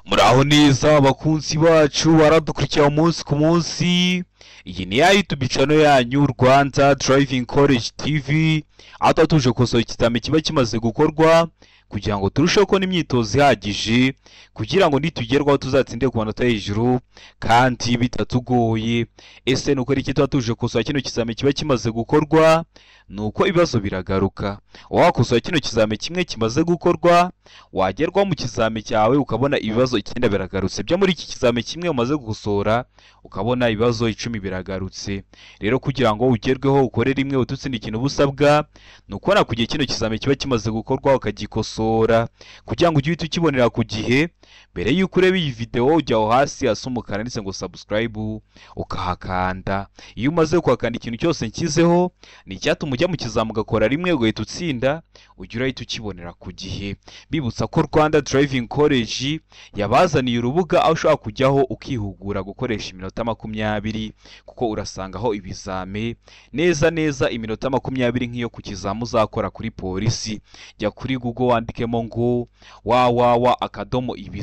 Muraho neza abakunzi bacu baradukurikira umunsi ku munsi. Iyi ni ya YouTube channel yanyu Rwanda Driving College TV, aho tuba tuje gukosora ikizami kiba kimaze gukorwa kugira ngo turusheho kubona imyitozo ihagije, kugira ngo nitugerwaho tuzatsinde ku manota hejuru kandi bitatugoye. Ese ni uko iki tuba tuje gukosora kino kizami kiba kimaze gukorwa? Ni uko ibibazo biragaruka. Wakosora kino kizami kimwe kimaze gukorwa, wagerwaho mu kizami cyawe ukabona ibibazo 9 biragarutse. Byo muri iki kizami kimwe umaze gukosora ukabona ibibazo 10 biragarutse. Rero kugira ngo ugerweho ukore rimwe ututsinda ikintu ubusabwa, ni ukubona ku gihe kino kizami kiba kimaze gukorwa ukagikosora, kugira ngo ujye uhita ukibonera ku gihe. Mbere y'uko ureba iyi video ujya aho hasi hasa umukara ndetse ngo subscribe ukahakanda. Iyo umaze kuhakanda ikintu cyose nshyizeho ni icyatuma ujya mu kizami ugakora rimwe ugahita utsinda, ujya urahita ukibonera ku gihe. Bibutsa ko Rwanda Driving College yabazaniye urubuga aho ushobora kujyaho ukihugura gukoresha iminota 20, kuko urasangaho ibizame neza neza iminota 20 nk'iyo ku kizamu uzakora kuri polisi. Jya kuri Google wandikemo ngo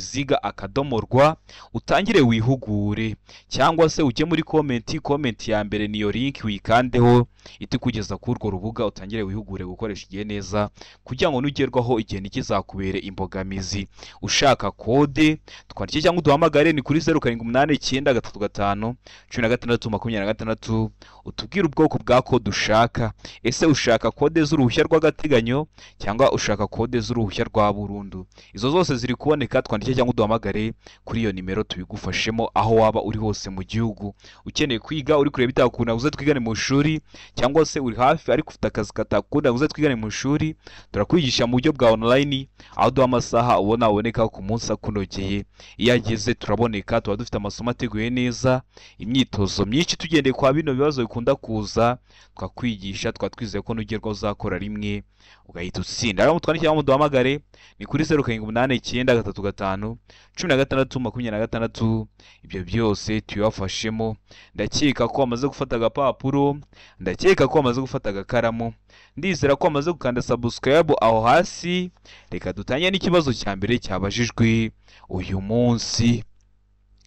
www.ibiziga.rwa utangire wihugure, cyangwa se ujye muri comment ya mbere niyo link wikandeho itukugeza kuri urwo rubuga, utangire wihugure gukoresha igihe neza kugira ngo nugerwaho igihe ntikizakubere imbogamizi. Ushaka kode twandike cyangwa uduhamagare ni kuri 0789 35 16 26, utubwire ubwoko bwa kode ushaka. Ese ushaka kode z'uruhushya rw'agateganyo cyangwa ushaka kode z'uruhushya rwa burundu? Izo zose ziri kuboneka, twandike cyangwa uduhamagare kuri iyo nimero tubigufashemo aho waba uri hose mu gihugu. Ukeneye kwiga uri kureba bitakunda uze twigane mu ishuri, cyangwa se uri hafi ariko ufite akazi katakunda uze twigane mu ishuri, turakwigisha mu buryo bwa online aho duha amasaha ubona aboneka ku munsi akunogeye. Iyo ageze turaboneka, tuba dufite amasomo ateguye neza, imyitozo myinshi tugendeye kwa bino bibazo bikunda kuza, twakwigisha twatwizeye ko nugerwaho uzakora rimwe ugahita utsinda. Rero mutwandike cyangwa muduhamagare ni kuri 0789 35 16 26. Ibyo byose tubibafashemo. Ndakeka ko wamaze gufata agapapuro, ndakeka ko wamaze gufata agakaramu, ndizera ko wamaze gukanda subscribe aho hasi. Reka dutangire n'ikibazo cya mbere cyabajijwe uyu munsi.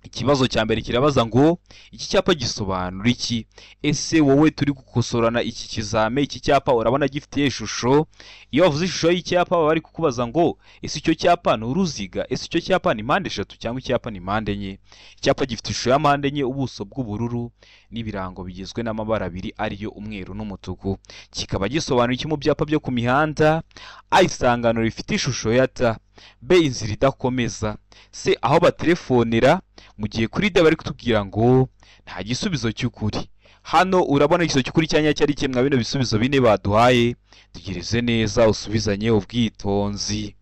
Ikibazo cya mbere kirabaza ngo iki cyapa gisobanura iki? Ese wowe turi gukosorana iki kizame, iki cyapa urabona gifite ishusho? Iyo bavuze ishusho y'icyapa baba bari kukubaza ngo ese icyo cyapa ni uruziga? Ese icyo cyapa ni mpande 3 cyangwa icyapa ni mpande 4? Icyapa gifite ishusho ya mpande 4, ubuso bw'ubururu n'ibirango bigizwe n'amabara abiri ariyo umweru n'umutuku. Kikaba gisobanura iki mu byapa byo ku mihanda? A, isangano rifite ishusho ya T, B, inzira idakomeza, C, aho batelefonera, mu gihe kuri D bari kutubwira ngo nta gisubizo cy'ukuri. Hano urabona igisubizo cy'ukuri cyanya cyari kimwe bino bisubizo bine baduhaye. Tugereze neza usubizanye ubwitonzi.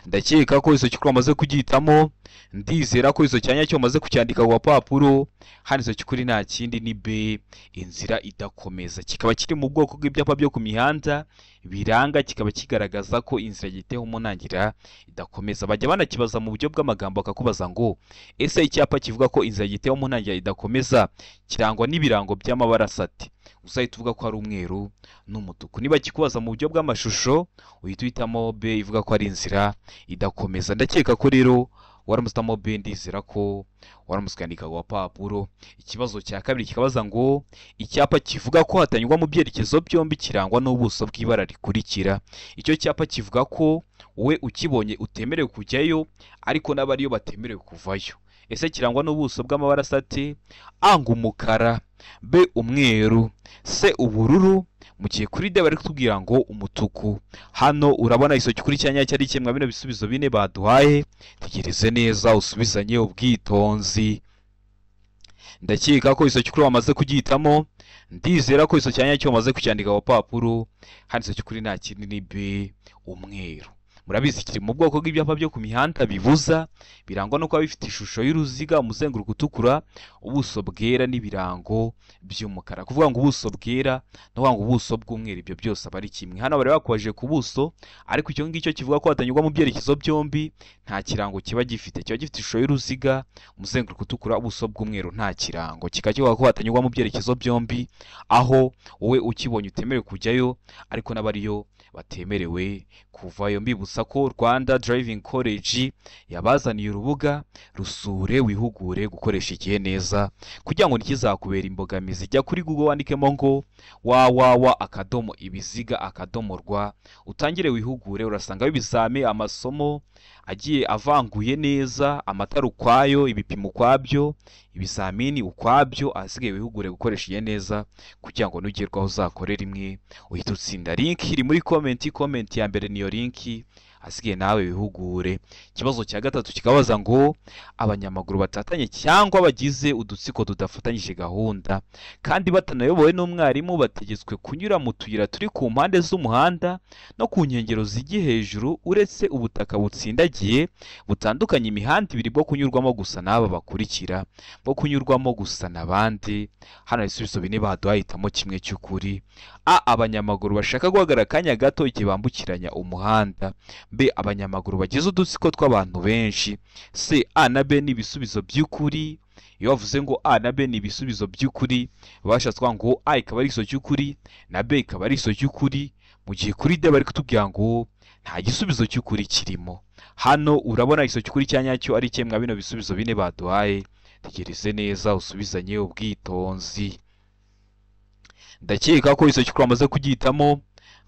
Ndakeka ko iso cy'ukuri wamaze kugihitamo, ndizera ko iso cyanya cyo wamaze kucyandika ku gapapuro. Hano iso cy'ukuri nta kindi ni B, inzira idakomeza. Kikaba kiri mu bwoko bw'ibyapa byo ku mihanda biranga, kikaba kigaragaza ko inzira giteho mu ntangira idakomeza. Bajya banakibaza mu buryo bw'amagambo bakakubaza ngo ese icyapa kivuga ko inzira giteho mu ntangira idakomeza kirangwa n'ibirango by'amabara asate? Uzahita uvuga ko ari umweru n'umutuku. Niba kikubaza mu buryo bw'amashusho uhita uhitamo B ivuga ko ari inzira idakomeza. Ndakeka ko rero waramutse B, ndizera ko waramutse ukandika ku gapapuro. Ikibazo cya kabiri kikabaza ngo icyapa kivuga ko hatanyurwa mu byerekezo byombi kirangwa n'ubuso bw'ibara rikurikira. Icyo cyapa kivuga ko wowe ukibonye utemerewe kujyayo ariko n'abariyo batemerewe kuvayo. Ese kirangwa n'ubuso bw'amabara asate? A, ngo umukara, B, umweru, C, ubururu, mu gihe kuri D bari kutubwira ngo umutuku. Hano urabona iso cy'ukuri cyanya cyari kimwe bino bisubizo bine baduhaye. Tegereze neza usubizanye ubwitonzi. Ndakeka ko iso cy'ukuri wamaze kugihitamo, ndizera ko iso cyanya cyo wamaze kucyandika ku gapapuro. Hano iso cy'ukuri nta kindi ni B, umweru. Murabizi kiri mu bwoko bw'ibyapa byo ku mihanda bibuza, birangwa no kuba bifite ishusho y'uruziga, umuzenguruko utukura, ubuso bwera n'ibirango by'umukara. Kuvuga ngo ubuso bwera no kuvuga ngo ubuso bw'umweru ibyo byose aba ari kimwe. Hano bari bakubajije ku buso, ariko icyo ngicyo kivuga ko hatanyurwa mu byerekezo byombi nta kirango kiba gifite. Kiba gifite ishusho y'uruziga, umuzenguruko utukura, ubuso bw'umweru, nta kirango. Kikaba kivuga ko hatanyurwa mu byerekezo byombi, aho wowe ukibonye utemerewe kujyayo ariko n'abariyo batemerewe kuvayo. Mbibutsa ko Rwanda Driving College yabazaniye urubuga, rusure wihugure gukoresha igihe neza kugira ngo ntikizakubera imbogamizi. Jya kuri Google wandikemo ngo www.ibiziga.rwa, utangire wihugure. Urasangaho ibizami, amasomo agiye avanguye neza, amatara ukwayo, ibipimo ukwabyo, ibizamini ukwabyo. Ahasigaye wihugure gukoresha igihe neza kugira ngo nugerwaho uzakore rimwe uhite utsinda. Link iri muri comment, comment ya mbere niyo link, asigaye nawe wihugure. Ikibazo cya gatatu kikabaza ngo abanyamaguru batatanye cyangwa bagize udutsiko tudafatanyije gahunda kandi batanayobowe n'umwarimu bategetswe kunyura mu tuyira turi ku mpande z'umuhanda no ku nkengero zijya hejuru, uretse ubutaka butsindagiye butandukanye imihanda ibiri bwo kunyurwamo gusa n'aba bakurikira, bwo kunyurwamo gusa n'abandi. Hano ibisubizo bine baduhaye, hitamo kimwe cy'ukuri. A, abanyamaguru bashaka guhagarara akanya gato igihe bambukiranya umuhanda. B, abanyamaguru bagize udutsiko tw'abantu benshi. C, A na B ni ibisubizo by'ukuri. Iyo bavuze ngo A na B ni ibisubizo by'ukuri, bashatse kuvuga ngo A ikaba ari igisubizo cy'ukuri na B ikaba ari igisubizo cy'ukuri, mu gihe kuri D bari kutubwira ngo nta gisubizo cy'ukuri kirimo. Hano urabona igisubizo cy'ukuri cya nyacyo ari kimwe mwa bino bisubizo bine baduhaye. Tegereze neza usubizanye ubwitonzi. Ndakeka ko igisubizo cy'ukuri wamaze kugihitamo,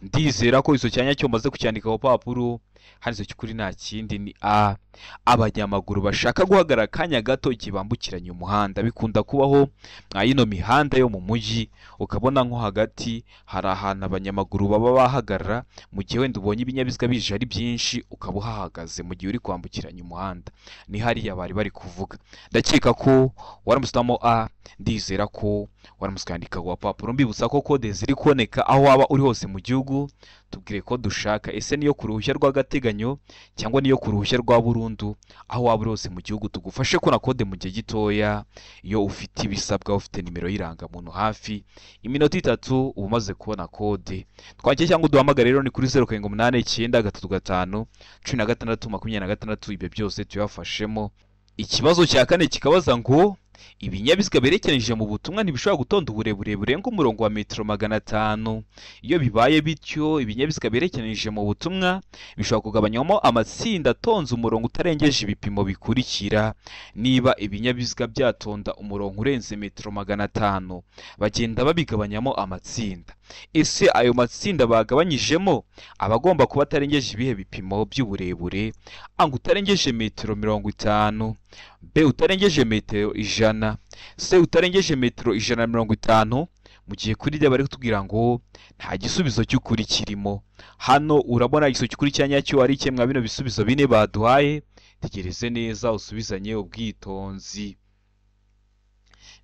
ndizera ko igisubizo cya nyacyo umaze kucyandika ku rupapuro. Hano igisubizo cy'ukuri nta kindi ni A, abanyamaguru bashaka guhagarara akanya gato igihe bambukiranya umuhanda. Bikunda kubaho mwa ino mihanda yo mu mujyi, ukabona nko hagati hari ahantu abanyamaguru baba bahagarara, mu gihe wenda ubonye ibinyabiziga bije ari byinshi ukaba uhahagaze mu gihe uri kwambukiranya umuhanda. Ni hariya bari bari kuvuga. Ndakeka ko waramusitamo A, ndizera ko waramutse ukandika ku gapapuro. Mbibutsa ko kode ziri kuboneka aho waba uri hose mu gihugu. Tubwire ko dushaka, ese niyo ku ruhushya rw'agateganyo cyangwa niyo ku ruhushya rwa burundu? Aho waba uri hose mu gihugu tugufashe kubona kode mu gihe gitoya. Iyo ufite ibisabwa, ufite nimero y'irangamuntu hafi, iminota 3 uba umaze kubona kode. Twakire cyangwa uduhamagare rero ni kuri 0 7 8 9 3 5 16 26. Ibyo byose tuyafashemo. Ikibazo cya kane kikabaza ngo ibinyabiziga berekeranyije mu butumwa ntibishobora gutonda uburebure burenga umurongo wa metero 500. Iyo bibaye bityo, ibinyabiziga berekeranyije mu butumwa bishobora kugabanywamo amatsinda atonze umurongo utarengeje ibipimo bikurikira. Niba ibinyabiziga byatonda umurongo urenze metero 500, bagenda babigabanyamo amatsinda. Ese ayo matsinda bagabanyijemo aba agomba kuba atarengeje ibihe bipimo by'uburebure? A, ngo utarengeje metero 50, B, utarengeje metero 100, C, utarengeje metero 150, mu gihe kuri D bari kutubwira ngo nta gisubizo cy'ukuri kirimo. Hano urabona igisubizo cy'ukuri cya nyacyo ari kimwe mwa bino bisubizo bine baduhaye. Tegereze neza usubizanye ubwitonzi.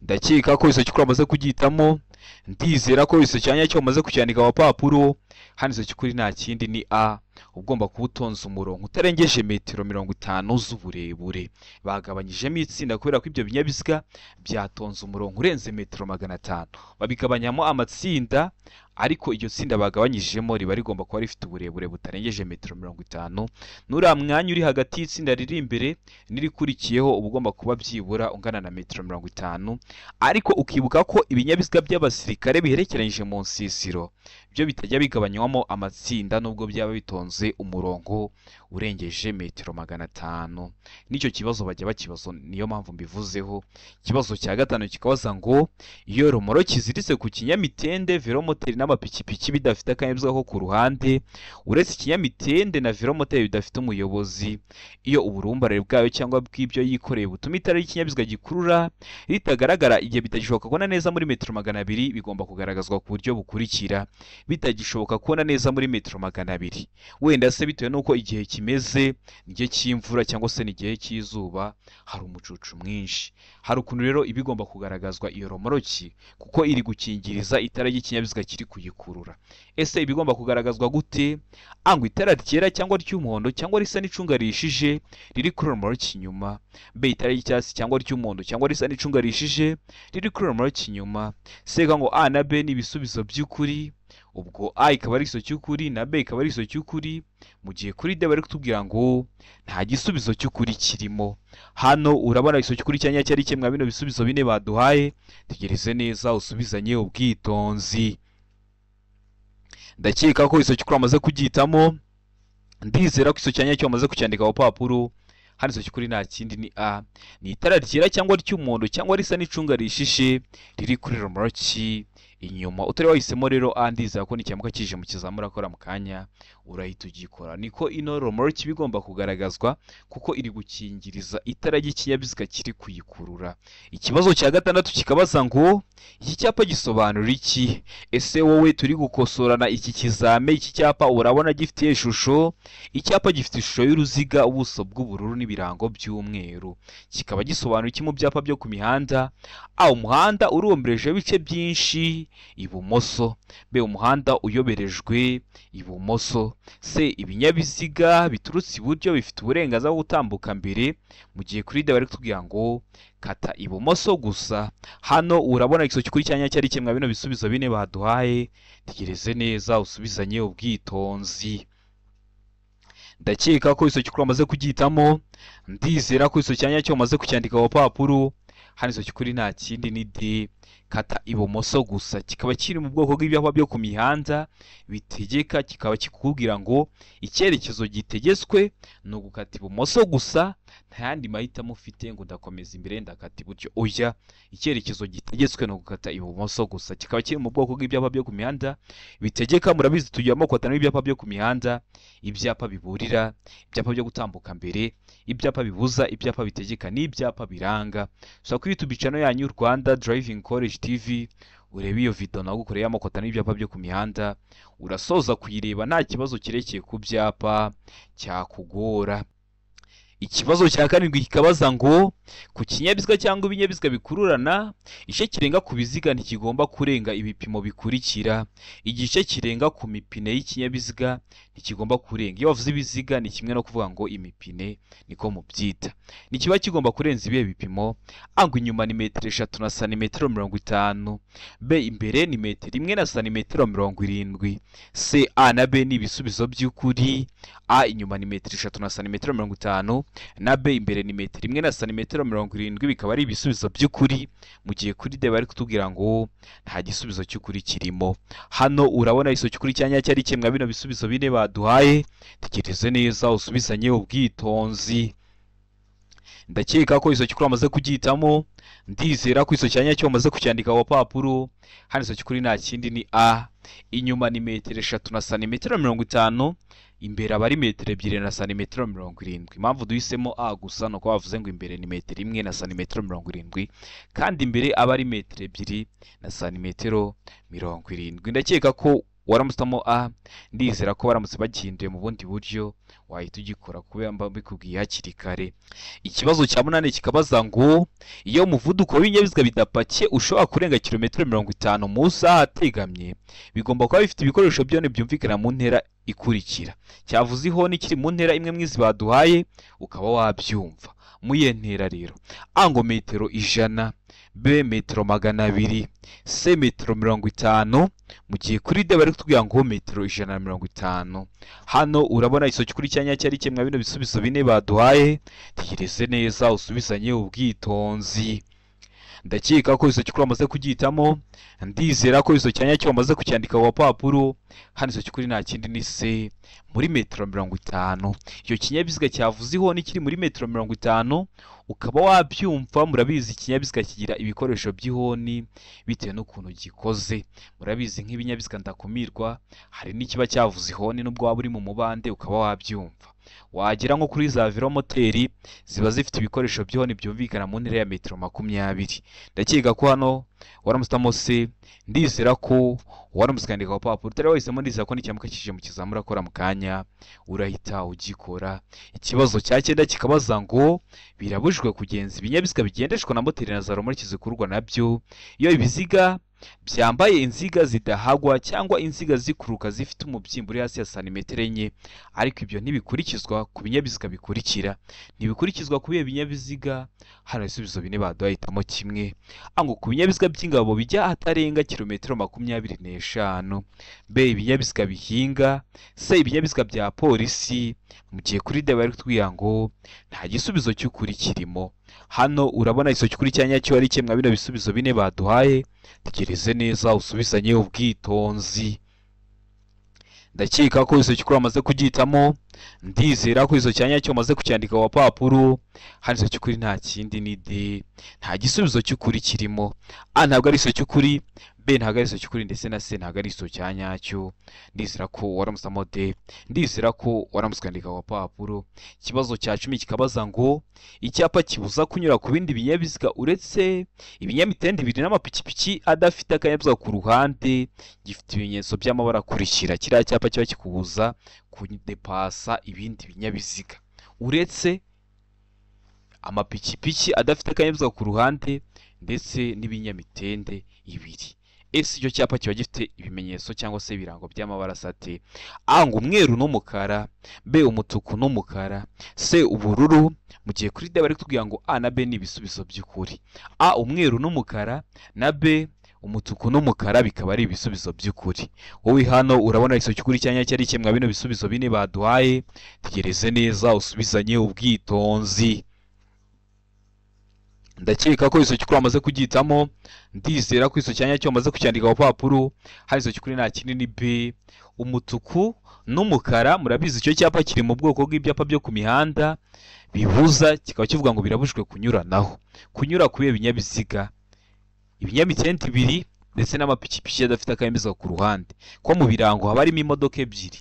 Ndakeka ko igisubizo cy'ukuri wamaze kugihitamo, ndizera ko igisubizo cya nyacyo wamaze kucyandika ku gapapuro. Hano igisubizo cy'ukuri nta kindi ni A, ugomba kuba utonze umurongo utarengeje metero 50 z'uburebure. Bagabanyijemo itsinda kubera ko ibyo binyabiziga byatonze umurongo urenze metero 500, babigabanyamo amatsinda, ariko iryo tsinda bagabanyijemo riba rigomba kuba rifite uburebure butarengeje metero 50. N'uriya mwanya uri hagati y'itsinda riri imbere n'irikurikiyeho uba ugomba kuba byibura ungana na metero 50. Ariko ukibuka ko ibinyabiziga by'abasirikare biherekeranyije mu nsisiro byo bitajya bigabanywamo amatsinda nubwo byaba bitonze umurongo urengeje metero 500. N'icyo kibazo bajya bakibazo, niyo mpamvu mbivuzeho. Ikibazo cya gatanu kikabaza ngo iyo romoroki iziritse ku kinyamitende, velomoteri n'amapikipiki bidafite akanyabiziga ko ku ruhande, uretse ikinyamitende na velomoteri bidafite umuyobozi, iyo uburumbarare bwayo cyangwa bw'ibyo yikoreye butuma itara ry'ikinyabiziga gikurura ritagaragara igihe bitagishoboka kubona neza muri metero 200, bigomba kugaragazwa ku buryo bukurikira. Bitagishoboka kubona neza muri metero 200, wenda se bitewe n'uko igihe kimeze, igihe cy'imvura cyangwa se n'igihe cy'izuba, hari umucucu mwinshi. Hari ukuntu rero iba igomba kugaragazwa iyo romoroki, kuko iri gukingiriza itara ry'ikinyabiziga kiri kuyikurura. Ese iba igomba kugaragazwa gute? A, ngo itara ryera cyangwa ry'umuhondo cyangwa risa n'icunga rihishije riri kuri romoroki inyuma. B, itara ry'icyatsi cyangwa ry'umuhondo cyangwa risa n'icunga rihishije riri kuri romoroki inyuma. C, ngo A na B ni ibisubizo by'ukuri, ubwo A ikaba ari igisubizo cy'ukuri na B ikaba ari igisubizo cy'ukuri, mu gihe kuri D bari kutubwira ngo nta gisubizo cy'ukuri kirimo. Hano urabona igisubizo cy'ukuri cya nyacyo ari kimwe mwa bino bisubizo bine baduhaye. Tegereze neza usubizanye ubwitonzi. Ndakeka ko iso cy'ukuri wamaze kugihitamo, ndizera ko iso cya nyacyo wamaze kucyandika ku rupapuro. Hano iso cy'ukuri nta kindi ni A, ni itara ryera cyangwa ry'umuhondo cyangwa risa n'icunga rishishe riri kuri romoroki inyuma. Utari wahisemo rero A, ndizera ko nicyamuka kije mu kizamura akora mu kanya urahita ugikora. Niko ino romoroki iba igomba kugaragazwa kuko iri gukingiriza itara ry'ikinyabiziga kiri kuyikurura. Ikibazo cya gatandatu kikabaza ngo iki cyapa gisobanura iki? Ese wowe turi gukosorana iki kizame, iki cyapa urabona gifite ishusho? Icyapa gifite ishusho y'uruziga, ubuso bw'ubururu n'ibirango by'umweru. Kikaba gisobanura iki mu byapa byo ku mihanda? A, umuhanda urombereje ibice byinshi ibumoso. B, umuhanda uyoberejwe ibumoso. C, ibinyabiziga biturutse iburyo bifite uburenganzira bwo gutambuka mbere, mu gihe kuri D bari kutubwira ngo kata ibumoso gusa. Hano urabona igiso cy'ukuri cya nyacyo ari kimwe bino bisubizo bine baduhaye. Tegereze neza usubizanye ubwitonzi. Ndakeka ko iso cy'ukuri wamaze kugihitamo, ndizera ko iso cya nyacyo wamaze kucyandika ku rupapuro. Hano iso cy'ukuri nta kindi ni D, kata ibumoso gusa. Kikaba kiri mu bwoko bw'ibyapa byo ku mihanda bitegeka, kikaba kikubwira ngo icyerekezo gitegetswe ni ugukata ibumoso gusa, nta yandi mahitamo ufite ngo ndakomeza imbere ndakata iburyo. Oya, icyerekezo gitegetswe ni ugukata ibumoso gusa. Kikaba kiri mu bwoko bw'ibyapa byo ku mihanda bitegeka. Murabizi tugira amoko atanu y'ibyapa byo ku mihanda: ibyapa biburira, ibyapa byo gutambuka mbere, ibyapa bibuza, ibyapa bitegeka n'ibyapa biranga. Sura kuri YouTube channel yanyu Rwanda Driving College TV urebe iyo video nagukoreye amoko atanu y'ibyapa byo ku mihanda, urasoza kuyireba nta kibazo kirekeye ku byapa cyakugora. Ikibazo cya karindwi kikabaza ngo ku kinyabiziga cyangwa ibinyabiziga bikururana, igice kirenga ku biziga ntikigomba kurenga ibipimo bikurikira. Igice kirenga ku mipine y'ikinyabiziga ntikigomba kurenga. Iyo bavuze ibiziga ni kimwe no kuvuga ngo imipine, niko mubyita. Ntikiba kigomba kurenza ibihe bipimo? A, ngo inyuma ni metero 3 na santimetero 50. B, imbere ni metero 1 na santimetero 70. C, A na B ni ibisubizo by'ukuri. A, inyuma ni metero 3 na santimetero 50, na B imbere ni metero 1 na santimetero 70, bikaba ari ibisubizo by'ukuri, mu gihe kuri D bari kutubwira ngo nta gisubizo cy'ukuri kirimo. Hano urabona iso cy'ukuri cya nyacyo ari kimwe bino bisubizo bine baduhaye. Tekereze neza usubizanye ubwitonzi. Ndakeka ko iso cy'ukuri wamaze kugihitamo, ndizera ko iso cya nyacyo wamaze kucyandika ku rupapuro. Hano iso cy'ukuri nta kindi ni A, inyuma ni metero 3 na santimetero 50, imbere aba ari metero 2 na santimetero 70. Impamvu duhisemo A gusa ni uko bavuze ngo imbere ni metero 1 na santimetero 70, kandi imbere aba ari metero 2 na santimetero 70. Ndakeka ko waramusitamo A, ndizera ko baramutse bagihinduye mu bundi buryo wahita ugikora kubera mba mbikubwiye hakiri kare. Ikibazo cya munani kikabaza ngo iyo umuvuduko w'ibinyabiziga bidapakiye ushobora kurenga kilometero 50 mu isaha ategamye, bigomba kuba bifite ibikoresho byone byumvikana mu ntera ikurikira. Cyavuze ihoni kiri mu ntera imwe mwizi baduhaye ukaba wabyumva. Mu iyihe ntera rero? A, ngo metero 100, B, metero 200, C, metero 50, mu gihe kuri D bari kutubwira ngo metero 150. Hano urabona iso cy'ukuri cya nyacyo ari kimwe bino bisubizo bine baduhaye. Tegereze neza usubizanye ubwitonzi. Ndakeka ko iso cy'ukuri wamaze kugihitamo, ndizera ko iso cya nyacyo wamaze kucyandika ku rupapuro. Hano iso cy'ukuri nta kindi ni C, muri metero 50. Icyo kinyabiziga cyavuze ihoni kiri muri metero 50, ukaba wabyumva. Murabizi ikinyabiziga kigira ibikoresho by'ihoni bitewe n'ukuntu gikoze. Murabizi nk'ibinyabiziga ndakumirwa, hari n'ikiba cyavuze ihoni nubwo waba uri mu mubande ukaba wabyumva. Wagera nko kuri za velomoteri ziba zifite ibikoresho by'ihoni byumvikana mu ntera ya metero 20. Ndakeka ko hano waramusitamo C, ndizera ko waramutse ukandika ku rupapuro. Utari wahisemo, ndizera ko nicyamuka kije mu kizamura akora mu kanya urahita ugikora. Ikibazo cya cyenda kikabaza ngo birabujijwe kugenza ibinyabiziga bigendeshwa na moteri na za romoriki zikururwa nabyo iyo ibiziga byambaye inziga zidahagwa cyangwa inziga zikuruka zifite umubyimba uri hasi ya santimetero 4, ariko ibyo ntibikurikizwa ku binyabiziga bikurikira. Ntibikurikizwa ku bihe binyabiziga? Hano ibisubizo bine baduhaye, hitamo kimwe. A, ngo ku binyabiziga by'ingabo bijya ahatarenga kilometero 25, B, ibinyabiziga bihinga, C, ibinyabiziga bya polisi, mu gihe kuri D bari kutubwira ngo nta gisubizo cy'ukuri kirimo. Hano urabona iso cy'ukuri cya nyacyo ari kimwe bino bisubizo bine baduhaye. Tegereze neza usubizanye ubwitonzi. Ndakeka ko igisubizo cy'ukuri wamaze kugihitamo, ndizera ko igisubizo cya nyacyo wamaze kucyandika ku gapapuro. Hano igisubizo cy'ukuri nta kindi ni D, nta gisubizo cy'ukuri kirimo. A ntabwo ari igisubizo cy'ukuri, B ntabwo ari igisubizo cy'ukuri, ndetse na C ntabwo ari igisubizo cya nyacyo. Ndizera ko waramusamo D, ndizera ko waramutse ukandika ku gapapuro. Ikibazo cya 10 kikabaza ngo icyapa kibuza kunyura ku bindi binyabiziga uretse ibinyamitende bibiri n'amapikipiki adafite akanyabiziga ku ruhande gifite ibimenyetso by'amabara akurikira. Kiriya cyapa kiba kikubuza kudepasa ibindi binyabiziga uretse amapikipiki adafite akanyabiziga ku ruhande ndetse n'ibinyamitende ibiri. Ese icyo cyapa kiba gifite ibimenyetso cyangwa se ibirango by'amabara ate? A ngo umweru n'umukara, B umutuku n'umukara, C ubururu. Mu gihe kuri D bari kutubwira ngo A na B ni ibisubizo by'ukuri. A umweru n'umukara na B umutuku n'umukara bikaba ari ibisubizo by'ukuri. Wowe hano urabona igisubizo cy'ukuri cya nyacyo ari kimwe bino bisubizo bine baduhaye. Tegereze neza usubizanye ubwitonzi. Ndakeka ko igisubizo cy'ukuri wamaze kugihitamo, ndizera ko igisubizo cya nyacyo wamaze kucyandika ku papuro. Hano igisubizo cy'ukuri nta kindi ni B, umutuku n'umukara. Murabizi icyo cyapa kiri mu bwoko bw'ibyapa byo ku mihanda bibuza, kikaba kivuga ngo birabujijwe kunyuranaho. Kunyura ku binyabiziga, ibinyamitende ibiri ndetse n'amapikipiki adafite akanyabiziga ku ruhande. Ko mu birango haba harimo imodoka ebyiri,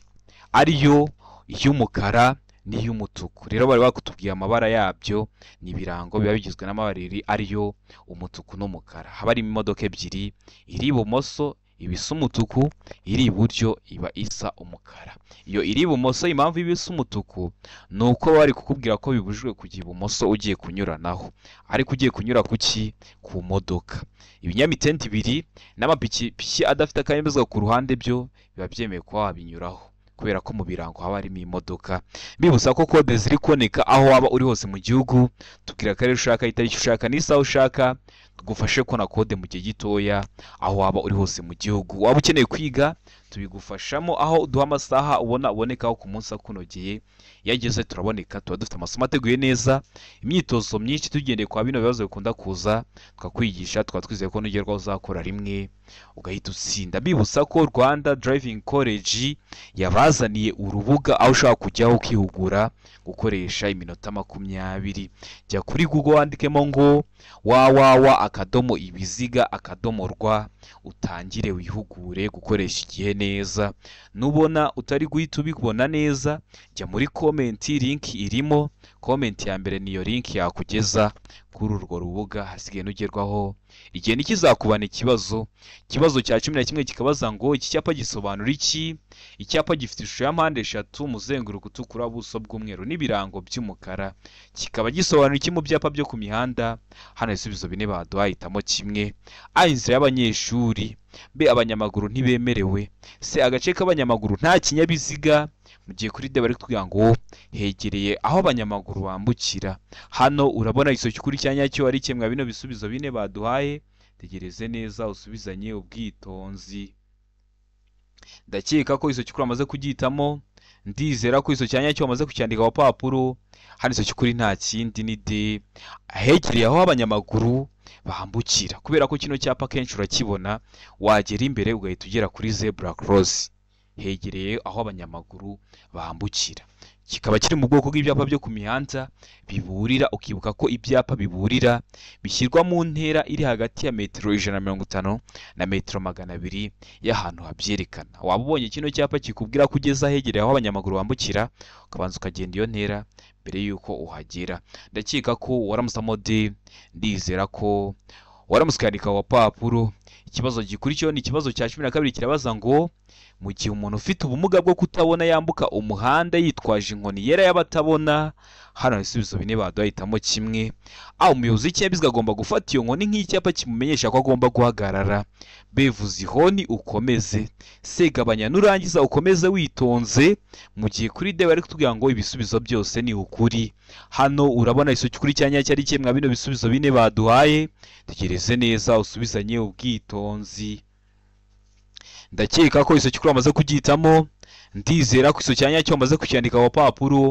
ariyo iy'umukara n'iy'umutuku. Rero bari bakutubwiye amabara yabyo, ni ibirango biba bigizwe n'amabara abiri ariyo umutuku n'umukara. Haba harimo imodoka ebyiri, iri ibumoso iba isa umutuku, iri iburyo iba isa umukara. Iyo iri ibumoso impamvu iba isa umutuku ni uko bari kukubwira ko bibujijwe kujya ibumoso ugiye kunyuranaho, ariko ugiye kunyura kuki? Ku modoka. Ibinyamitende ibiri n'amapikipiki adafite akanyabiziga ku ruhande byo biba byemewe kuba wabinyuraho, kubera ko mu birango haba harimo imodoka. Bibutsa ko kode ziri kuboneka aho waba uri hose mu gihugu. Tubwira akarere ushaka, itariki ushaka n'isaha ushaka, tugufashe kubona kode mu gihe gitoya aho waba uri hose mu gihugu. Waba ukeneye kwiga tubigufashamo, aho uduha amasaha ubona ubonekaho ku munsi akunogeye. Iyo ageze turaboneka, tuba dufite amasomo ateguye neza, imyitozo myinshi tugendeye kwa bino bibazo bikunda kuza, tukakwigisha, tukaba twizeye ko nugerwaho uzakora rimwe ugahita utsinda. Bibutsa ko Rwanda Driving College yabazaniye urubuga aho ushobora kujyaho ukihugura gukoresha iminota 20. Jya kuri Google wandikemo ngo www.ibiziga.rwa utangire wihugure gukoresha igihe neza. Nubona utari guhita ubibona neza, jya muri comment, link irimo. Comment ya mbere niyo link yakugeza kuri urwo rubuga, hasigaye nugerwaho igihe ntikizakubana ikibazo. Ikibazo cya 11 kikabaza ngo iki cyapa gisobanura iki? Icyapa gifite ishusho ya mpande eshatu, umuzenguruko utukura, ubuso bw'umweru n'ibirango by'umukara, kikaba gisobanura iki mu byapa byo ku mihanda? Hano ibisubizo bine baduhaye, hitamo kimwe. A inzira y'abanyeshuri, B abanyamaguru ntibemerewe, C agace k'abanyamaguru nta kinyabiziga. Mu gihe kuri D bari kutubwira ngo hegereye aho abanyamaguru bambukira. Hano urabona igisubizo cy'ukuri cya nyacyo ari kimwe bino bisubizo bine baduhaye. Tegereze neza usubizanye ubwitonzi. Ndakeka ko igisubizo cy'ukuri wamaze kugihitamo, ndizera ko igisubizo cya nyacyo wamaze kucyandika ku papuro. Hano igisubizo cy'ukuri nta kindi ni D, hegereye aho abanyamaguru bambukira. Kubera ko kino cyapa kenshi urakibona, wagera imbere ugahita ugera kuri zebra cross, hegereye aho abanyamaguru bambukira. Kikaba kiri mu bwoko bw'ibyapa byo ku mihanda biburira. Ukibuka ko ibyapa biburira bishyirwa mu ntera iri hagati ya metero 150 na metero 200 y'ahantu habyerekana. Waba ubonye kino cyapa kikubwira ko ugeze ahegereye aho abanyamaguru bambukira, ukabanza ukagenda iyo ntera mbere y'uko uhagera. Ndakeka ko waramusamo D, ndizera ko waramutse ukandika ku papuro. Ikibazo gikurikiyeho ni ikibazo cya 12 kirabaza ngo mu gihe umuntu ufite ubumuga bwo kutabona yambuka umuhanda yitwaje inkoni yera y'abatabona. Hano ibisubizo bine baduhaye, hitamo kimwe. A umuyobozi w'ikinyabiziga agomba gufata iyo nkoni nk'icyapa kimumenyesha ko agomba guhagarara. B vuza ihoni ukomeze. C gabanya nurangiza ukomeze witonze. Mu gihe kuri D bari kutubwira ngo ibisubizo byose ni ukuri. Hano urabona igisubizo cy'ukuri cya nyacyo ari kimwe bino bisubizo bine baduhaye. Tegereze neza usubizanye ubwitonzi. Ndakeka ko igisubizo cy'ukuri wamaze kugihitamo, ndizera ko igisubizo cya nyacyo wamaze kucyandika ku papuro.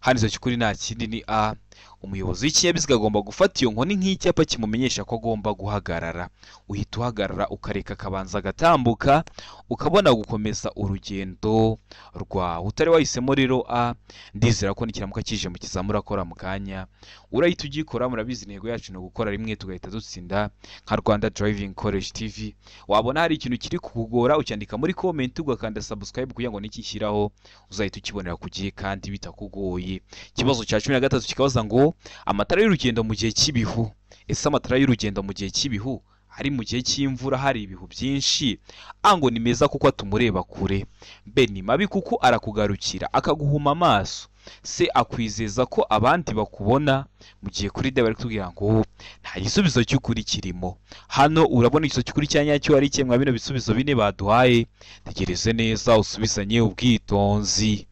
Hano igisubizo cy'ukuri nta kindi ni A, Umuyobozi w'ikinyabiziga agomba gufata iyo nkoni nk'icyapa kimumenyesha ko agomba guhagarara. Uhita uhagarara ukareka akabanza agatambuka, ukabona gukomeza urugendo rwawe. Utari wahisemo rero A, ndizera ko nikiramuka kije mu kizamini urakora mu kanya, urahita ugikora. Murabizi intego yacu ni ugukora rimwe tugahita dutsinda nka Rwanda Driving College TV. Wabona hari ikintu kiri kukugora ucyandika muri comment, ugakanda subscribe kugira ngo nikishyiraho uzahita ukibonera ku gihe kandi bitakugoye. Ikibazo cya 13 kikabaza ngo amatara y'urugendo mu gihe cy'ibihu. Ese amatara y'urugendo mu gihe cy'ibihu ari mu gihe cy'imvura hari ibihu byinshi? A ngo ni meza kuko atuma ureba kure, B ni mabi kuko arakugarukira akaguhuma amaso, C akwizeza ko abandi bakubona, mu gihe kuri D bari kutubwira ngo nta gisubizo cy'ukuri kirimo. Hano urabona igisubizo cy'ukuri cya nyacyo ari kimwe bino bisubizo bine baduhaye. Tegereze neza usubizanye ubwitonzi.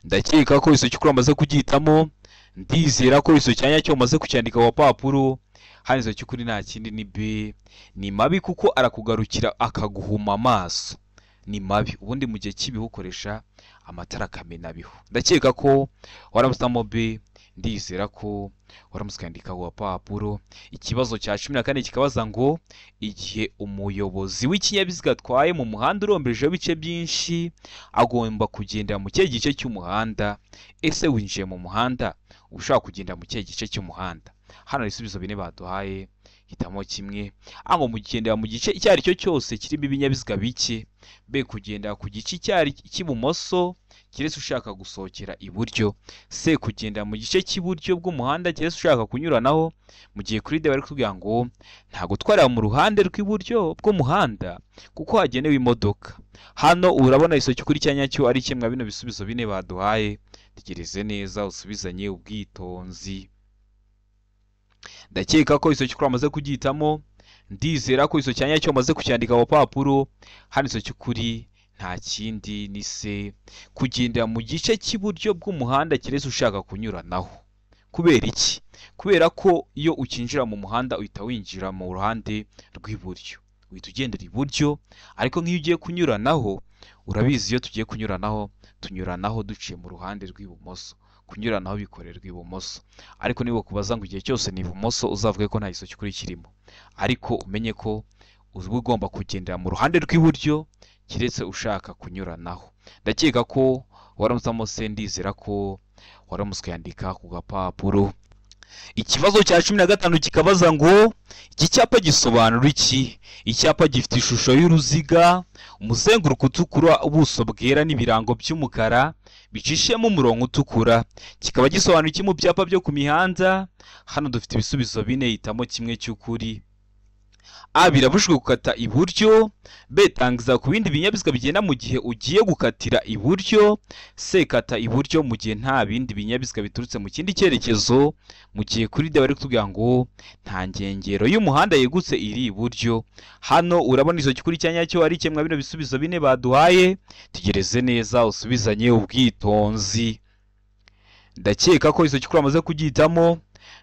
Ndakeka ko igisubizo cy'ukuri wamaze kugihitamo, ndizera ko igisubizo cya nyacyo umaze kucyandika ku gapapuro. Hano igisubizo cy'ukuri nta kindi ni B, ni mabi kuko arakugarukira akaguhuma amaso. Ni mabi, ubundi mu gihe cy'ibihu ukoresha amatara akamena bihu. Ndakeka ko waramusamo B, ndizera ko waramutse ukandika ku gapapuro. Ikibazo cya 14 kikabaza ngo igihe umuyobozi w'ikinyabiziga atwaye mu muhanda uromberejeho ibice byinshi agomba kugendera mu kihe gice cy'umuhanda? Ese winjiye mu muhanda ushaka kugenda mu kihe gice cy'umuhanda? Hano ibisubizo bine baduhaye, hitamo kimwe. A ngo mugendera mu gice icyo ari cyo cyose kirimo ibinyabiziga bike, B kugendera ku gice icyo ari cy'ibumoso keretse ushaka gusohokera iburyo, C kugendera mu gice cy'iburyo bw'umuhanda keretse ushaka kunyuranaho, mu gihe kuri D bari kutubwira ngo nta gutwarira mu ruhande rw'iburyo bw'umuhanda kuko hagenewe imodoka. Hano urabona igisubizo cy'ukuri cya nyacyo ari kimwe bino bisubizo bine baduhaye. Tegereze neza usubizanye ubwitonzi. Ndakeka ko igisubizo cy'ukuri wamaze kugihitamo, ndizera ko igisubizo cya nyacyo wamaze kucyandika ku gapapuro. Hano igisubizo cy'ukuri nta kindi ni C, kugendera mu gice cy'iburyo bw'umuhanda keretse ushaka kunyuranaho. Kubera iki? Kubera ko iyo ukinjira mu muhanda uhita winjira mu ruhande rw'iburyo, uhita ugendera iburyo, ariko nk'iyo ugiye kunyuranaho, urabizi iyo tugiye kunyuranaho tunyuranaho duciye mu ruhande rw'ibumoso. Kunyuranaho bikorerwa ibumoso, ariko niba kubaza ngo igihe cyose ni ibumoso uzavuge ko nta gisubizo cy'ukuri kirimo, ariko umenye ko uba ugomba kugendera mu ruhande rw'iburyo keretse ushaka kunyuranaho. Ndakeka ko waramusamo C, ndizera ko waramutse ukayandika ku gapapuro. Ikibazo cya 15 kikabaza ngo iki cyapa gisobanura iki? Icyapa gifite ishusho y'uruziga, umuzenguruko utukura, ubuso bwera n'ibirango by'umukara bicishemo umurongo utukura, kikaba gisobanura iki mu byapa byo ku mihanda? Hano dufite ibisubizo bine, hitamo kimwe cy'ukuri. A birabujijwe gukata iburyo, B tangiza ku bindi binyabiziga bigenda mu gihe ugiye gukatira iburyo, C kata iburyo mu gihe nta bindi binyabiziga biturutse mu kindi cyerekezo, mu gihe kuri D bari kutubwira ngo nta nkengero y'umuhanda yegutse iri iburyo. Hano urabona igisubizo cy'ukuri cya nyacyo ari kimwe bino bisubizo bine baduhaye. Tegereze neza usubizanye ubwitonzi. Ndakeka ko igisubizo cy'ukuri wamaze kugihitamo,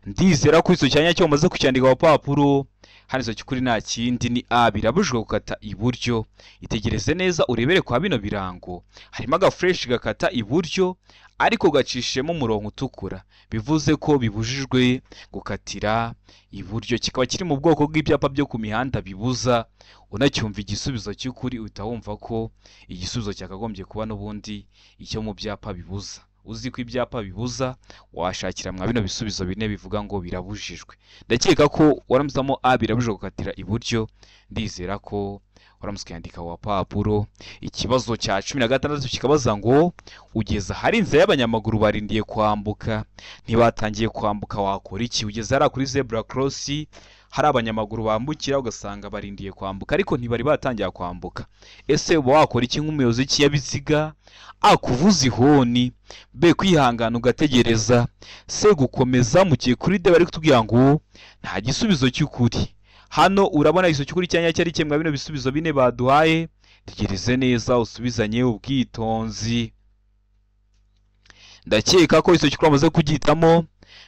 ndizera ko igisubizo cya nyacyo wamaze kucyandika ku gapapuro. Hano igisubizo cy'ukuri nta kindi ni A, birabujijwe gukata iburyo. Itegereze neza urebere kwa bino birango, harimo agafureshi gakata iburyo ariko gacishijemo umurongo utukura, bivuze ko bibujijwe gukatira iburyo. Kikaba kiri mu bwoko bw'ibyapa byo ku mihanda bibuza. Unacyumva igisubizo cy'ukuri uhita wumva ko igisubizo cyakagombye kuba n'ubundi icyo mu byapa bibuza. Uzi ko ibyapa bibuza, washakira mwa bino bisubizo bine bivuga ngo birabujijwe. Ndakeka ko waramusamo A, birabujijwe gukatira iburyo, ndizera ko waramutse ukayandika ku gapapuro. Ikibazo cya 16 kikabaza ngo ugeze ahari inzira y'abanyamaguru barindiye kwambuka, ntibatangiye kwambuka wakora iki? Ugeze hariya kuri zebra cross hari abanyamaguru bambukira ugasanga barindiye kwambuka ariko ntibari batangira kwambuka. Ese uba wakora iki nk'umuyobozi w'ikinyabiziga? A kuvuza ihoni, B kwihangana ugategereza, C gukomeza, mu gihe kuri D bari kutubwira ngo nta gisubizo cy'ukuri. Hano urabona igisubizo cy'ukuri cya nyacyo ari kimwe bino bisubizo bine baduhaye. Tegereze neza usubizanye ubwitonzi. Ndakeka ko igisubizo cy'ukuri wamaze kugihitamo,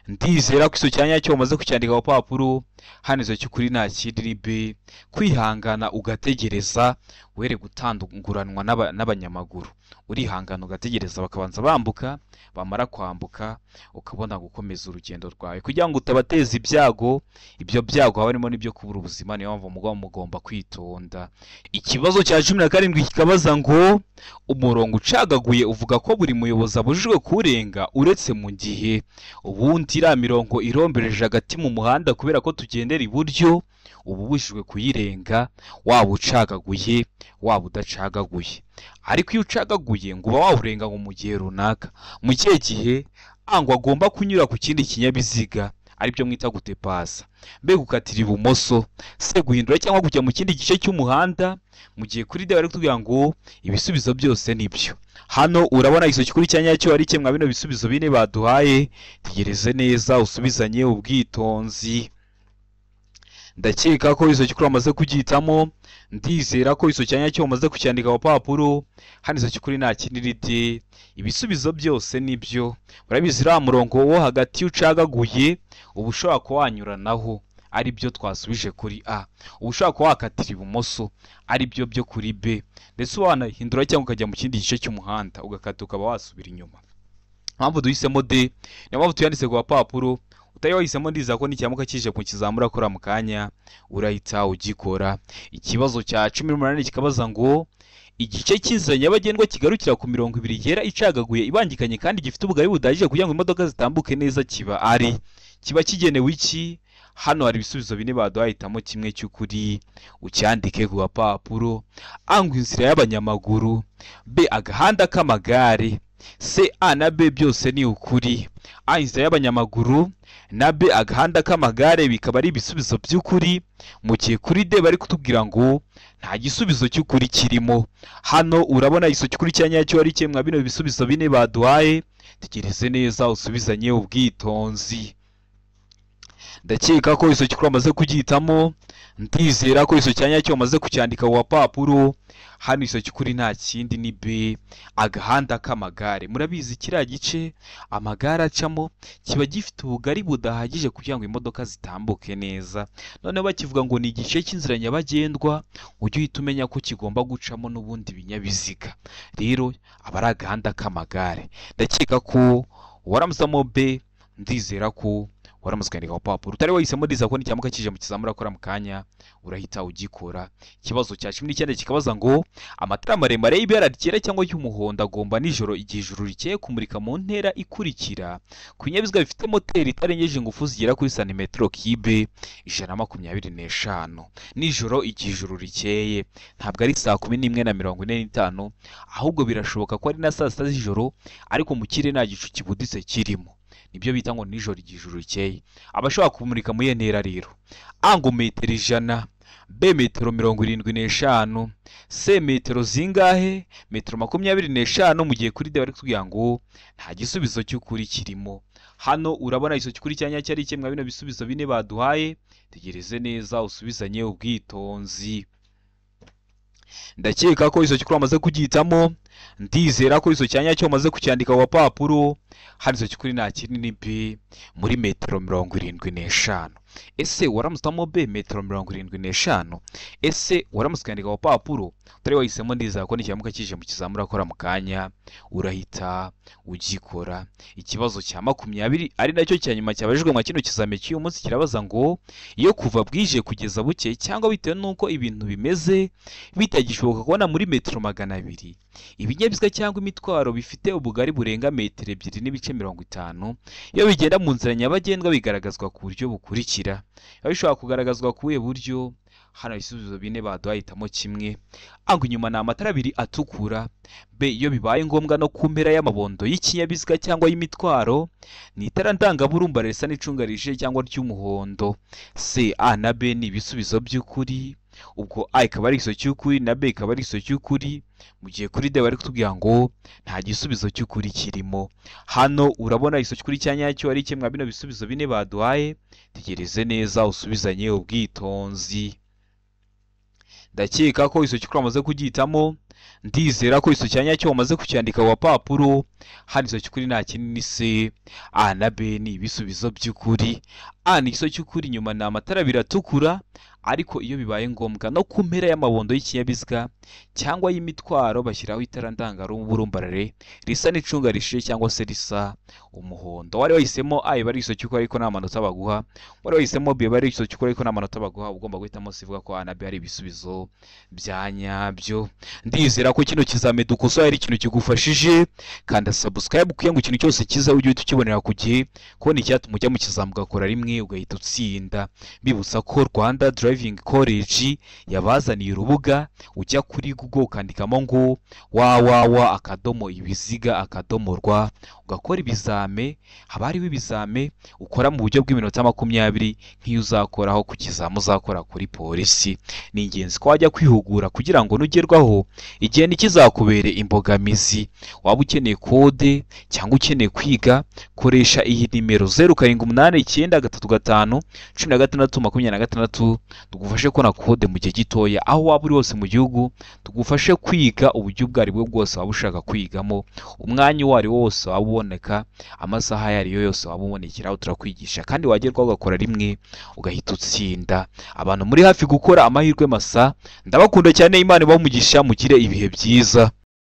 ndizera ko igisubizo cya nyacyo wamaze kucyandika ku gapapuro. Hano izo cy'ukuri nta kindi ni B, kwihangana ugategereza were gutanguranwa n'abanyamaguru. Urihangana ugategereza bakabanza bambuka, bamara kwambuka ukabona gukomeza urugendo rwawe kugira ngo utabateza ibyago. Ibyo byago haba harimo n'ibyo kubura ubuzima, niyo mpamvu muba mugomba kwitonda. Ikibazo cya 17 kikabaza ngo umurongo ucagaguye uvuga ko buri muyobozi abujijwe kuwurenga uretse mu gihe. Ubundi iriya mirongo irombereje hagati mu muhanda, kubera ko tugendera iburyo, uba ubujijwe kuyirenga, waba ucagaguye waba udacagaguye. Ariko iyo ucagaguye ngo uba wawurenga ngo mu gihe runaka. Mu kihe gihe? A, ngo agomba kunyura ku kindi kinyabiziga, aribyo mwita gutepasa. B, gukatira ibumoso. C, guhindura cyangwa kujya mu kindi gice cy'umuhanda. Mu gihe kuri D bari kutubwira ngo ibisubizo byose nibyo. Hano urabona igiso cy'ukuri cya nyacyo ari kimwe bino bisubizo bine baduhaye. Tegereze neza usubizanye ubwitonzi. Ndakeka ko izo cy'ukuri wamaze kugihitamo, ndizera ko izo cya nyacyo wamaze kucyandika ku papuro. Hano izo cy'ukuri nta kindi ni D, ibisubizo byose nibyo. Urabizi uriya murongo wo hagati ucagaguye uba ushobora kuba wanyuranaho, ari byo twasubije kuri A. Uba ushobora kuba wakatira ibumoso, ari byo byo kuri B, ndetse wanahindura cyangwa ukajya mu kindi gice cy'umuhanda ugakata ukaba wasubira inyuma. Impamvu duhisemo D niyo mpamvu tuyanditse ku papuro. Utari wahisemo ndiza ko nicyamuka kije ku kizamura kora mu kanya urahita ugikora. Ikibazo cya 18 kikabaza ngo igice cy'inzira nyabagendwa kigarukira ku mirongo ibiri yera icagaguye ibangikanye kandi gifite ubugari budahagije kugira ngo imodoka zitambuke neza kiba ari kiba kigenewe iki? Hano hari ibisubizo bine baduhaye, hitamo kimwe cy'ukuri ucyandike ku gapapuro. A, ngo inzira y'abanyamaguru. B, agahanda k'amagare. C, A na B byose ni ukuri. A, inzira y'abanyamaguru na B, agahanda k'amagare bikaba ari ibisubizo by'ukuri. Mu gihe kuri D bari kutubwira ngo nta gisubizo cy'ukuri kirimo. Hano urabona igiso cy'ukuri cya nyacyo ari kimwe bino bisubizo bine baduhaye. Tegereze neza usubizanye ubwitonzi. Ndakeka ko igiso cy'ukuri wamaze kugihitamo, ndizera ko igiso cya nyacyo wamaze kucyandika ku gapapuro. Hano igiso cy'ukuri nta kindi ni B, agahanda k'amagare. Murabizi kiriya gice amagare acamo kiba gifite ubugari budahagije kugira ngo imodoka zitambuke neza. Noneho bakivuga ngo ni igice cy'inzira nyabagendwa, ujye uhita umenya ko kigomba gucamo n'ubundi binyabiziga. Rero aba ari agahanda k'amagare. Ndakeka ko waramusamo B, ndizera ko waramaze kwandika ku papuro. Utari wahisemo ndiza ko nicyamuka kije mu kizamura kora mu kanya urahita ugikora. Ikibazo cya 19 kikabaza ngo amatara maremare y'ibara ryera cyangwa y'umuhondo agomba nijoro igihe ijuru rikeye kumurika mu ntera ikurikira ku binyabiziga bifite moteri itarengeje ingufu zigera kuri santimetero kibe 125 nijoro igihe ijuru rikeye. Ntabwo ari saa 11:45, ahubwo birashoboka ko ari na saa 6 z'ijoro, ariko mu kirere nta gicu kibuditse kirimo. Nibyo bita ngo nijoro igihe ijuru rikeye. Abashobora kumurika muri iyo ntera rero: A, ngo metero 100, B, metero 75, C, metero zingahe? Metero 25. Mu gihe kuri D bari kutubwira ngo nta gisubizo cy'ukuri kirimo. Hano urabona igiso cy'ukuri cya nyacyo ari kimwe bino bisubizo bine baduhaye. Tegereze neza usubizanye ubwitonzi. Ndakeka ko igiso cy'ukuri wamaze kugihitamo, ndizera ko igiso cya nyacyo wamaze kucyandika ku gapapuro. Hano igiso cy'ukuri nta kindi ni B, muri metero 75. Ese waramusamo B, metero 75? Ese waramutse ukandika ku gapapuro? Utari wahisemo ndizera ko nicyamuka kije mu kizamura kora mu kanya urahita ugikora. Ikibazo cya 20 ari nacyo cya nyuma cyabajijwe mu kino kizame cy'uyu munsi kirabaza ngo iyo kuva bwije kugeza buke cyangwa bitewe n'uko ibintu bimeze bitagishoboka kubona muri metero 200 ibinyabiziga cyangwa imitwaro bifite ubugari burenga metero 2.50 iyo bigenda mu nzira nyabagendwa bigaragazwa ku buryo bukurikira. Biba bishobora kugaragazwa ku buhe buryo? Hano ibisubizo bine baduhaye, hitamo kimwe. A, ngo inyuma ni amatara abiri atukura. B, iyo bibaye ngombwa no ku mpera y'amabondo y'ikinyabiziga cyangwa y'imitwaro ni itara ndangaburumba risa n'icunga rije cyangwa ry'umuhondo. C, A na B ni ibisubizo by'ukuri. Ubwo A ikaba ari igisubizo cy'ukuri na B ikaba ari igisubizo cy'ukuri. Mu gihe kuri D bari kutubwira ngo nta gisubizo cy'ukuri kirimo. Hano urabona igisubizo cy'ukuri cya nyacyo ari kimwe bino bisubizo bine baduhaye. Tegereze neza usubizanye ubwitonzi. Ndakeka ko iso cy'ukuri wamaze kugihitamo. Ndizera ko iso cya nyacyo wamaze kucyandika ku gapapuro. Hano iso cy'ukuri nta kinini ni C. A na B ni ibisubizo by'ukuri. A ni igiso cy'ukuri, inyuma ni amatara abiri atukura, ariko iyo bibaye ngombwa no ku mpera y'amabondo y'ikinyabiziga cyangwa y'imitwaro bashyiraho itara ndangaburumbarare risa n'icunga rishije cyangwa se risa umuhondo. Wari wahisemo A iba ari igiso cy'ukuri, ariko nta manota baguha. Wari wahisemo B iba ari igiso cy'ukuri, ariko nta manota baguha. Ugomba guhitamo C, ivuga ko A na B ari ibisubizo bya nyabyo. Ndizera ko kino kizame dukosoye ari ikintu kigufashije. Kanda subscribe kugira ngo ikintu cyose kiza ujye uhita ukibonera ku gihe. Kubona icyatuma ujya mu kizami ugakora rimwe ugahita utsinda. Mbibutsa ko Rwanda Driving College yabazaniye urubuga, ujya kuri Google ukandikamo ngo www.ibiziga.rwa, ugakora ibizame. Haba hariho ibizame ukora mu buryo bw'iminota 20 nk'iyo uzakoraho ku kizami uzakora kuri polisi. Ni ingenzi ko wajya kwihugura kugira ngo nugerwaho igihe ntikizakubere imbogamizi. Waba ukeneye kode cyangwa ukeneye kwiga, koresha iyi nimero 0789351626, tugufashe kubona kode mu gihe gitoya aho waba uri hose mu gihugu. Tugufashe kwiga uburyo ubwo ari bwo bwose waba ushaka kwigamo, umwanya uwo ari wo wose waba uboneka, amasaha ayo ari yo yose waba ubonekeraho, turakwigisha kandi wagerwaho ugakora rimwe ugahita utsinda. Abantu muri hafi gukora, amahirwe masa, ndabakunda cyane. Imana ibahe umugisha, mugire ibihe byiza.